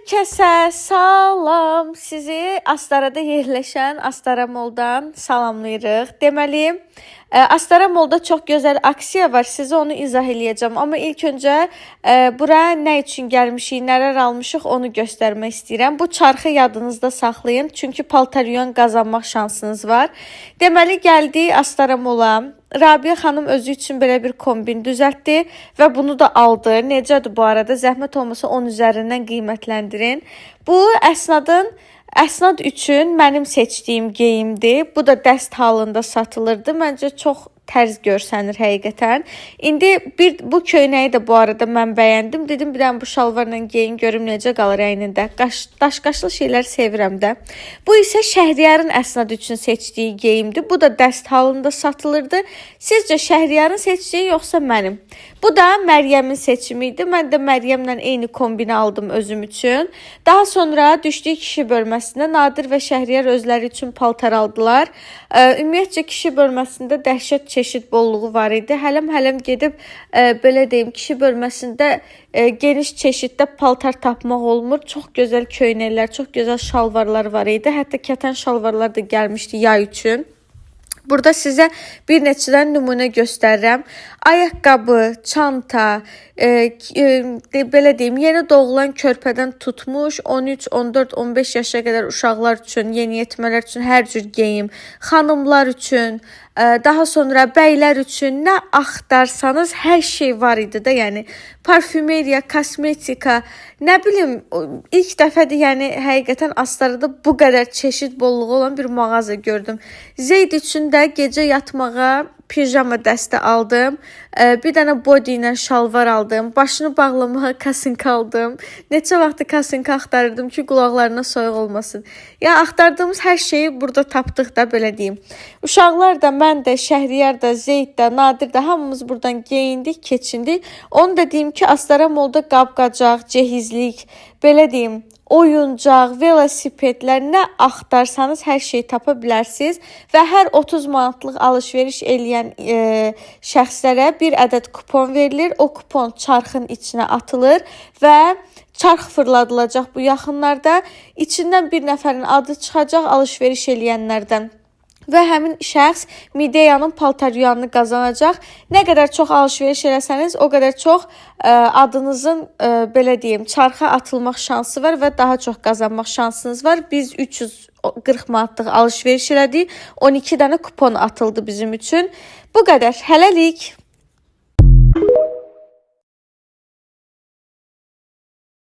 Kəsə salam. Sizi Astarada yerləşən Astara Malldan salamlayırıq. Deməli, Astara Mallda çox gözəl aksiya var. Sizə onu izah eləyəcəm. Amma ilk öncə bura nə üçün gəlmişik, nələr almışıq onu göstərmək istəyirəm. Bu çarxı yadınızda saxlayın, çünki paltaryuyan qazanmaq şansınız var. Deməli, gəldik Astara Malla. Rabia xanım özü üçün belə bir kombin düzəltdi və bunu da aldı. Necədir bu arada? Zəhmət olmasa 10 üzərindən qiymətləndirin. Bu əsnad üçün mənim seçdiyim geyimdir. Bu da dəst halında satılırdı. Məncə çox tərz görsənir həqiqətən. İndi bir bu köynəyi də bu arada mən bəyəndim. Dedim bir dənə bu şalvarla geyin görüm necə qalır əynində. Daşqaşlı şeylər sevirəm də. Bu isə Şəhriyarın əsnad üçün seçdiyi geyimdir. Bu da dəst halında satılırdı. Sizcə Şəhriyarın seçdiyi yoxsa mənim? Bu da Məryəmin seçimi idi. Mən də Məryəmlə eyni kombini aldım özüm üçün. Daha sonra düşdük kişi bölməsinə. Nadir və Şəhriyar özləri üçün paltar aldılar. Ümumiyyətcə kişi bölməsində dəhşət çeşid bolluğu var idi. Hələm-hələm gedib belə deyim, kişi bölməsində geniş çeşiddə paltar tapmaq olmur. Çox gözəl köynəklər, çox gözəl şalvarlar var idi. Hətta kətən şalvarlar da gəlmişdi yay üçün. Burada sizə bir neçədən nümunə göstərirəm. Ayaqqabı, çanta, belə deyim, yeni doğulan körpədən tutmuş 13, 14, 15 yaşa qədər uşaqlar üçün, yeniyetmələr üçün hər cür geyim, xanımlar üçün, daha sonra bəylər üçün nə axtarsanız hər şey var idi də, yəni parfümeriya, kosmetika, nə bilim, ilk dəfədir, yəni həqiqətən Astarada bu qədər çeşid bolluğu olan bir mağaza gördüm. Zeyd üçün də gecə yatmağa pijama dəstə aldım. Bir dənə body ilə şalvar aldım. Başını bağlamağa kasınka aldım. Neçə vaxtı kasınka axtarırdım ki, qulaqlarına soyuq olmasın. Ya axtardığımız hər şeyi burada tapdıq da, belə deyim. Uşaqlar da, mən də, Şəhriyar da, Zeyd də, Nadir də hamımız buradan geyindik, keçindik. Onu da deyim ki, Astara Mallda qab-qacaq, cehizlik, belə deyim, oyuncaq, velosipedlər, nə axtarsanız hər şeyi tapa bilərsiniz və hər 30 manatlıq alış-veriş eləyən şəxslərə bir ədəd kupon verilir. O kupon çarxın içinə atılır və çarx fırladılacaq bu yaxınlarda. İçindən bir nəfərin adı çıxacaq alış-veriş eləyənlərdən. Və həmin şəxs Mideyanın paltaryuyanını qazanacaq. Nə qədər çox alış-veriş eləsəniz, o qədər çox adınızın belə deyim, çarxa atılmaq şansı var və daha çox qazanmaq şansınız var. Biz 340 manatlıq alış-veriş elədik. 12 dənə kupon atıldı bizim üçün. Bu qədər. Hələlik.